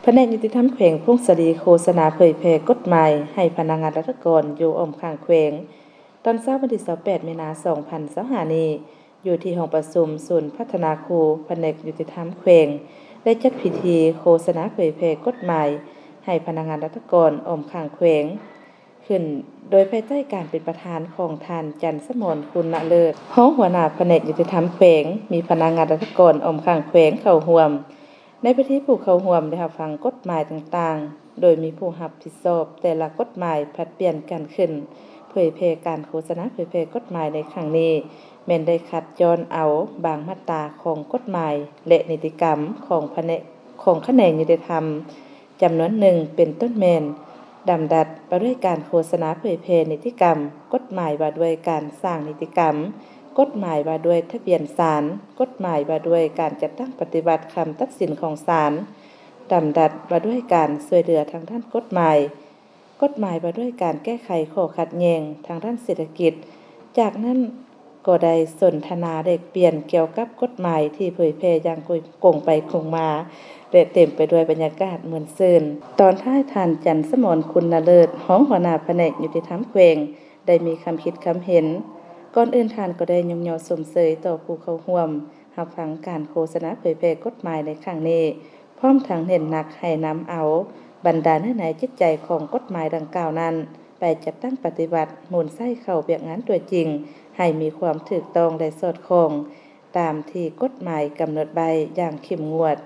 ພະແນກຍຸຕິທຳແຂວງຜົ້ງສາລີ ໂຄສະນາເຜີຍແຜ່ກົດໝາຍໃຫ້ພະນັກງານລັດຖະກອນຢູ່ອ້ອມຂ້າງແຂວງ ຕອນເຊົ້າວັນທີຊາວແປດ ມີນາ ສອງພັນຊາວຫ້ານີ້ ຢູ່ທີ່ຫ້ອງປະຊຸມສູນພັດທະນາຄູ ພະແນກຍຸຕິທຳແຂວງ ໄດ້ຈັດພິທີໂຄສະນາເຜີຍແຜ່ກົດໝາຍໃຫ້ພະນັກງານລັດຖະກອນອ້ອມຂ້າງແຂວງ ຂຶ້ນ ໂດຍພາຍໃຕ້ການເປັນປະທານຂອງທ່ານ ຈັນສະໝອນ ຄຸນນະເລີດ ຮອງຫົວໜ້າພະແນກຍຸຕິທຳແຂວງ, ມີພະນັກງານລັດຖະກອນອ້ອມຂ້າງແຂວງເຂົ້າຮ່ວມ. ໃນພິທີ ຜູ້ເຂົ້າຮ່ວມໄດ້ຮັບຟັງກົດໝາຍຕ່າງໆ ໂດຍມີຜູ້ຮັບຜິດຊອບແຕ່ລະກົດໝາຍຜັດປ່ຽນກັນຂຶ້ນເຜີຍແຜ່. ການໂຄສະນາເຜີຍແຜ່ກົດໝາຍໃນຄັ້ງນີ້ ແມ່ນໄດ້ຄັດຍ້ອນເອົາບາງມາດຕາຂອງກົດໝາຍ ແລະ ນິຕິກຳຂອງພະແນກ ຂອງຂະແໜງຍຸຕິທຳ ຈຳນວນໜຶ່ງ ເປັນຕົ້ນແມ່ນ ດຳດັດວ່າດ້ວຍການໂຄສະນາເຜີຍແຜ່ນິຕິກຳ, ກົດໝາຍວ່າດ້ວຍການສ້າງນິຕິກຳ, ກົດໝາຍວ່າດ້ວຍທະບຽນສານ, ກົດໝາຍວ່າດ້ວຍການຈັດຕັ້ງປະຕິບັດຄຳຕັດສິນຂອງສານ, ດຳດັດວ່າດ້ວຍການຊ່ວຍເຫຼືອທາງດ້ານກົດໝາຍ, ກົດໝາຍວ່າດ້ວຍການແກ້ໄຂຂໍ້ຂັດແຍ່ງທາງດ້ານເສດຖະກິດ. ຈາກນັ້ນ ກໍໄດ້ສົນທະນາແລກປ່ຽນກ່ຽວກັບກົດໝາຍທີ່ເຜີຍແຜ່ຢ່າງກົງໄປກົງມາ ແລະ ເຕັມໄປດ້ວຍບັນຍາກາດມ່ວນຊື່ນ. ຕອນທ້າຍ ທ່ານ ຈັນສະໝອນ ຄຸນນະເລີດ ຮອງຫົວໜ້າພະແນກຍຸຕິທຳແຂວງ ໄດ້ມີຄຳຄິດຄຳເຫັນ. ກ່ອນອື່ນທ່ານກໍໄດ້ຍົກຍໍຊົມເຊີຍຕໍ່ຜູ້ເຂົ້າຮ່ວມຮັບຟັງການໂຄສະນາເຜີຍແຜ່ກົດໝາຍໃນຄັ້ງນີ້, ພ້ອມທັງເນັ້ນໜັກໃຫ້ນຳເອົາບັນດາເນື້ອໃນຈິດໃຈຂອງກົດໝາຍດັ່ງກ່າວນັ້ນ ໄປຈັດຕັ້ງປະຕິບັດ, ໝູນໃຊ້ເຂົ້າວຽກງານຕົວຈິງ ໃຫ້ມີຄວາມຖືກຕ້ອງ ແລະ ສອດຄ່ອງຕາມທີ່ກົດໝາຍກຳນົດໄວ້ຢ່າງເຂັ້ມງວດ.